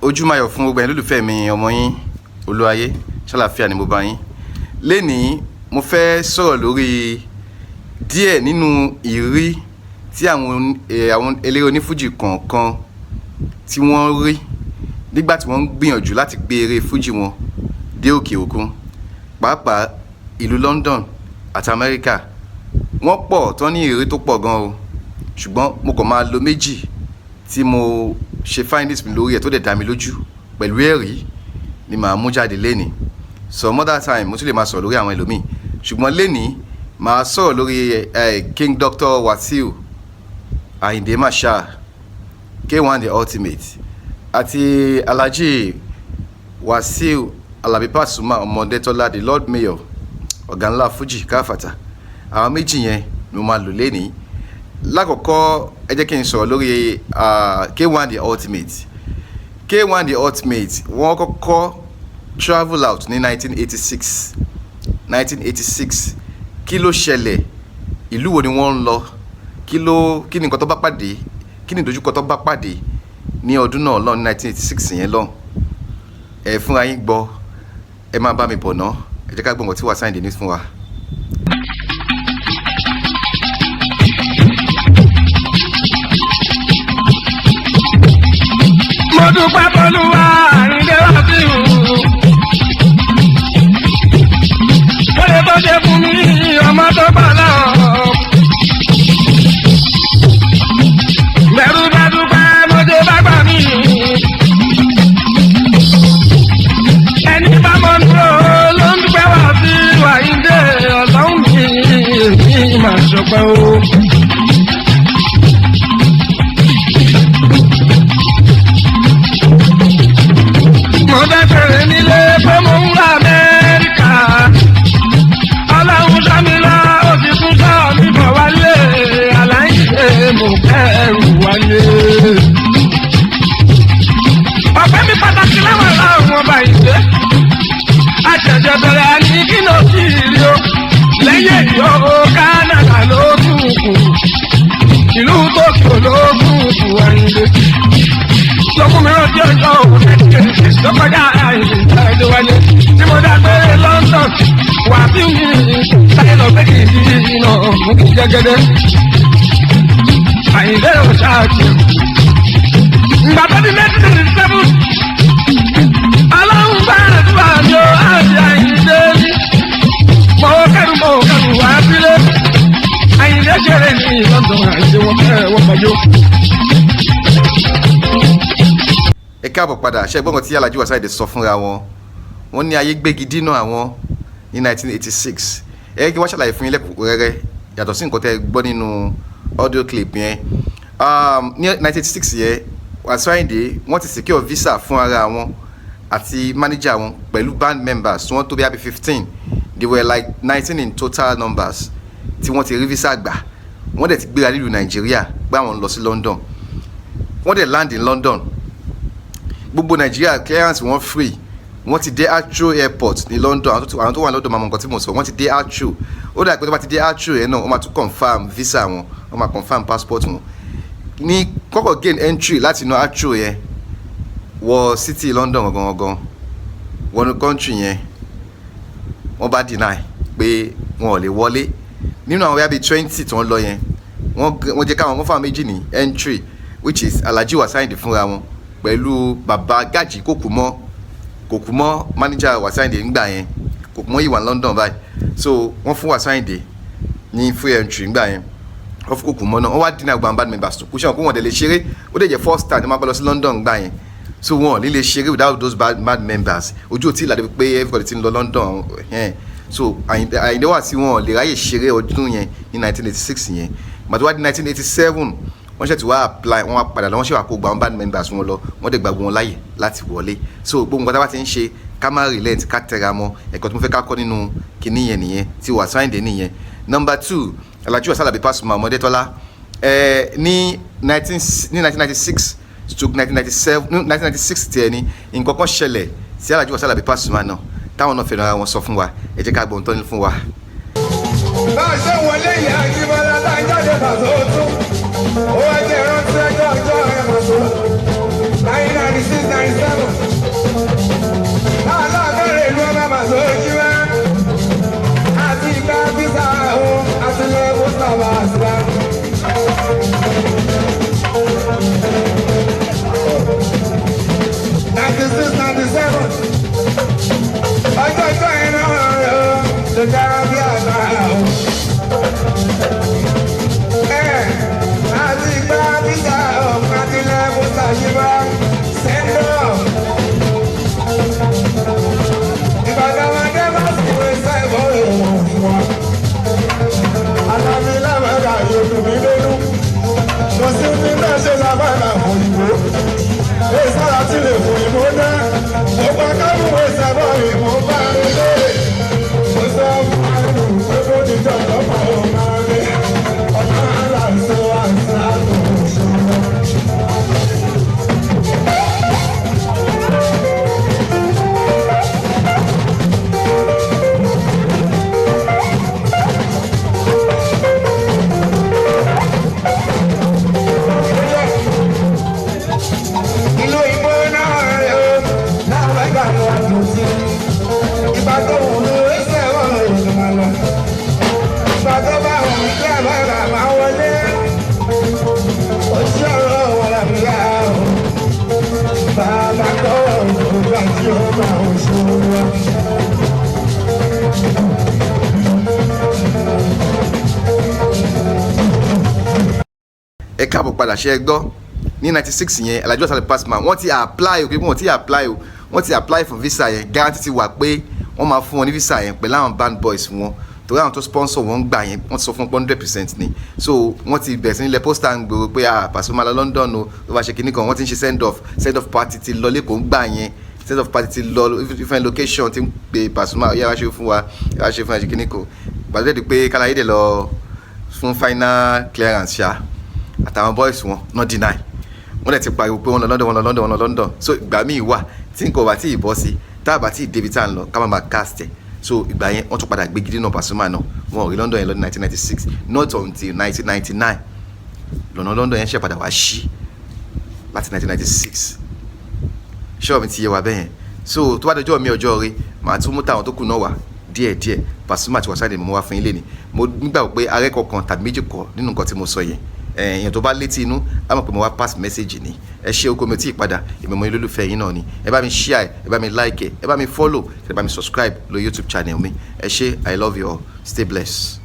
Ojúmayọ̀ fún gbogbo ẹ̀yin olólùfẹ́ mi, ọmọ yín Olúayé, ṣàlàáfíà ni mo bá yín. Lénìí, mo fẹ́ sọ̀rọ̀ lórí díẹ̀ nínú ìrírí tí àwọn eléré onífújì kọ̀ọ̀kan tí wọ́n rí nígbà tí wọ́n ń gbìyànjú láti gbé eré fújì wọn dé òkè òkun, pàápàá ìlú London àti Amẹ́ríkà. Wọ́n pọ̀ tán ní ìrírí tó pọ̀ gan o, ṣùgbọ́n mo kàn máa lo méjì tí mo ṣe findings mi lórí ẹ̀ tó dẹ̀ dá mi lójú pẹ̀lú ẹ̀rí ni màá mú jáde lénìí. Some other time, mo tún lè máa sọ̀rọ̀ lórí àwọn ẹlòmíì, ṣùgbọ́n lénìí, màá sọ̀rọ̀ lórí King Dr. Wasiu Ayinde Marshal, K1 The Ultimate, àti Alhaji Wasiu Alabi Pasuma Ọmọdétọ́lá, the Lord Mayor, ọ̀gá ńlá Fuji káfàtà. Àwọn méjì yẹn ni mo máa lò lénìí. Lákọ̀ọ́kọ́, ẹ jẹ́ kí n sọ̀rọ̀ lórí K1 The Ultimate. K1 The Ultimate, wọ́n kọ́kọ́ travel out ní 1986. 1986, kí ló ṣẹlẹ̀? Ìlú wo ni wọ́n ń lọ? Kí ni nǹkan tó bá pàdé? Kí ni ìdojúkọ tó bá pàdé ní ọdún náà lọ ní 1986 yẹn lọ? Ẹ fúnra yín gbọ́, ẹ máa bá mi bọ̀ ná. Ẹ jẹ́ ká gbọ́ nǹkan tí Wasiu Ayinde ní fún wa. Mo dúpẹ́ f'Olúwa, Àyìndé Wàsíù. Ó lè bó ṣe fún mi, ọmọ tó gbà lọ. Bẹ̀rù bá dúpẹ́, mo dé bá gbà mí. Ẹni bá mọ̀ dúró ló ń dúpẹ́ Wàsíù Àyìndé, ọlọ́run mi, èmi máa ṣọpẹ́ o. Mo fẹ́ fèrè nílé pé mo ń wá Amẹ́ríkà. Ọlọ́run sọ mi lọ, ó ti tún sọ mi bọ̀ wálé. Aláìṣe mo kẹ́rù wálé. Ọ̀pẹ́ mi pàtàkì láwọn ọlọ́run ọba ìṣe. Àṣẹ̀ṣẹ̀ bẹ̀rẹ̀ ní kí ló sì rí o. Lẹ́yìn èyí ó, Kánádà ló tún kù. Ìlú Tókìó ló tún kù, Àyìndé lọ́kùn mi rántí ọjọ́ òun tó kọjá àìsàn wálé tí mo dágbére London. Wà sí mi sáyé lọ pé kì í di iná mú kí jẹ́gẹ́dẹ́ Àyìndé ò ṣáàtì. Ìgbà tó di 1987, ọlọ́run bá àdúrà mi ó àti Àyìndé ní. Mo kẹ́rù wá sílé. Àyìndé ṣeré ní London, Àyìndé wọn fẹ́ wọ́n pàjọ́. Ẹ káàbọ̀ padà. Ṣe gbọ́ngàn tí Alhaji Wasiu Ayinde sọ fúnra wọn? Wọ́n ní ayé gbégi dínà àwọn ní 1986. Ẹ kí wọ́n ṣàlàyé fún yín lẹ́kùnrẹ́rẹ́ yàtọ̀ sí nǹkan tẹ́ ẹ gbọ́ nínú audio clip yẹn. Ní 1986 yẹn, Wasiu Ayinde, wọ́n ti secure visa fún ara wọn àti manager wọn pẹ̀lú band members tí wọ́n tó bí i 15. They were like 19 in total numbers tí wọ́n ti rí visa gbà. Wọ́n dẹ̀ ti gbéra nílùú Nàìjíríà pé àwọn ń lọ sí London. Wọ́n dẹ̀ land in London. Gbogbo Nàìjíríà clearance wọn free. Wọ́n ti dé Heathrow Airport ní London. Àwọn tó wà London máa mọ nǹkan tí mo sọ. Wọ́n ti dé Heathrow. Ó dà pé tó bá ti dé Heathrow yẹn náà, wọ́n máa tún confirm visa wọn, wọ́n máa confirm passport wọn ní kọ́kọ́ gain entry láti inú Heathrow yẹn wọ city London gangan gangan, wọnú country yẹn. Wọ́n bá deny pé wọn ò lè wọlé. Nínú àwọn bíi 20 tí wọ́n lọ yẹn, wọ́n jẹ́ káwọn, wọ́n fáwọn méjì ní entry, which is Alhaji Wasiu Ayinde fúnra wọn pẹ̀lú bàbá Gàjí Kòkúmọ́. Kòkúmọ́, manager Wasiu Ayinde ńgbà yẹn. Kòkúmọ́ yìí wà ní London báyìí. So wọ́n fún Wasiu Ayinde ní free entry ńgbà yẹn, wọ́n fún Kòkúmọ́ náà. Wọ́n wá dínà gbàǹbá members tó kú ṣé wọn kó wọn dẹ̀ lè ṣeré. Ó dẹ̀ jẹ́ first time ní wọ́n bá lọ sí London ńgbà yẹn, so wọn ò ní lè ṣeré without those bad members. Ojú ò tí ì ládé pé everybody ti ń lọ London ẹ̀hẹ́n. So Àyìndé Wasiu, wọn ò lè ráyè ṣeré ọdún yẹn ní 1986 yẹn. Gbàtí wá di 1987, wọ́n ṣe ti wá apply, wọ́n wá padà lọ, wọ́n ṣe wá kó gba àwọn band members wọn lọ, wọ́n dẹ̀ gba gbogbo wọn láàyè láti wọlé. So gbogbo nǹkan tá a bá ti ń ṣe, ká má relent, ká tẹra mọ́. Ẹ̀kọ́ tí mo fẹ́ ká kọ́ nínú kinní yẹn nìyẹn, tí Wasiu Ayinde nìyẹn. Number two, Alhaji Wasiu Alabi Pasuma Ọmọdétọ́lá, ní 1996/1997, 1996 tiẹ̀ ni nǹkan kan ṣẹlẹ̀ sí Alhaji Wasiu Alabi Pasuma náà, táwọn náà fẹ́ràn ara wọn sọ fún wa. Ẹ jẹ́ ká gbọ́n tán fún wa. Bá a ṣe wọlé yìí, Àjíbọ́lá, tá a jáde pàṣẹ òtún, ó wá jẹ́ rántí ọjọ́ ọjọ́ ẹ̀ mọ̀ tó 1996. 97. Aláàbẹ̀rẹ̀ ìlú ọba màṣọ jíwá. Àti ìgbà visa o, àti lọ Mustapha Asira. 96, 97. Ọjọ́ ìjọ yẹn náà rẹ̀ o, lè dára bí àná o. Ẹ àti ìgbà visa o, àti lọ Mustapha Asira. Send off. Ìbàdàn ọmọdé bá sì wé sẹ́wọ̀n òun fún wa. Alábí lábàgà yóò dùn mí lónú. Kò sí ní náà ṣe lábàgà òyìnbó. Èso àti lè fòyìnbó dá. Mo pa kábùwé sẹ́wọ̀n ìmọ̀ bá mi lóore. Mo sọ fún àrùn pé kó ti jọ lọ́pọ̀ òun máa rí. Ọ̀nà àlàsọ àṣà àtòṣe. Ìlú ìbò náà rẹ̀ ó láwọn ẹgbà lọ àdùn sí. Ìgbà tó wù mí ó sẹ́wọ̀n òun máa lọ. Ìgbà tó bá wù mí kí àbára máa wọlé. Ojú ọ̀rọ̀ wọn làbí yá o. Bàbá kọ́ òun tí ó máa ń ṣe wá. Ẹ káàbọ̀ padà. Ṣe é gbọ́? Ní 96 yẹn, Alhaji Wasiu Pasuma, wọ́n ti apply o, pé wọ́n ti apply o, wọ́n ti apply fún visa yẹn. Guarantee ti wà pé wọ́n máa fún wọn ní visa yẹn pẹ̀lú àwọn band boys wọn, torí àwọn tó sponsor wọn gbà yẹn, wọ́n ti sọ fún 100% ni. So wọ́n ti bẹ̀rẹ̀ sí ní lẹ poster ń gbòòrò pé, ah, Pasuma lọ London o, ló bá ṣe kinní kan. Wọ́n ti ń ṣe send off, send off party ti lọ lẹ́kọ̀ọ́ ń gbà yẹn. Send off party ti lọ different location, ti ń pe Pasuma, yẹ wá ṣe fún wa, yẹ wá ṣe fún wa, ṣe kinní kan. Gbàdúrà di pé kálayé dẹ̀ lọ fún final clearance ṣá, àtàwọn boys wọn no deny, wọ́n dẹ̀ ti pariwo pé wọ́n lọ London, wọ́n lọ London, wọ́n lọ London. So ìgbà míì wà tí nǹkan ò bá tí ì bọ́ sí, tá a bá tí ì débi tá à ń lọ, ká má máa cast ẹ̀. So ìgbà yẹn, wọ́n tún padà gbé gidi náà. Pasuma náà, wọn ò rí London yẹn lọ́dún 1996. Not until 1999 lọ́nà London yẹn ṣe padà wá sí láti 1996. Ṣọ́ọ̀ mi ti yé wa bẹ́yẹn? So tó bá dọjọ́ mi, ọjọ́ rí, màá tún mú táwọn tó kù náà wá díẹ̀díẹ̀. Pasuma àti Wasiu Ayinde mo wá fún yín lé ní. Mo nígbàgbọ́ pé arẹ́kọ̀ọ́ kan tàbí méjì kọ́ nínú nǹkan tí mo sọ yẹn. Èèyàn tó bá létí inú á mọ̀ pé mo wá pass message ni. Ẹ ṣe oko mi ò tí ì padà. Èmi ọmọ olólùfẹ́ yín náà ni. Ẹ bá mi share, ẹ bá mi like, ẹ bá mi follow, ẹ bá mi subscribe lórí YouTube channel mi. Ẹ ṣé. I love you all. Stay blessed.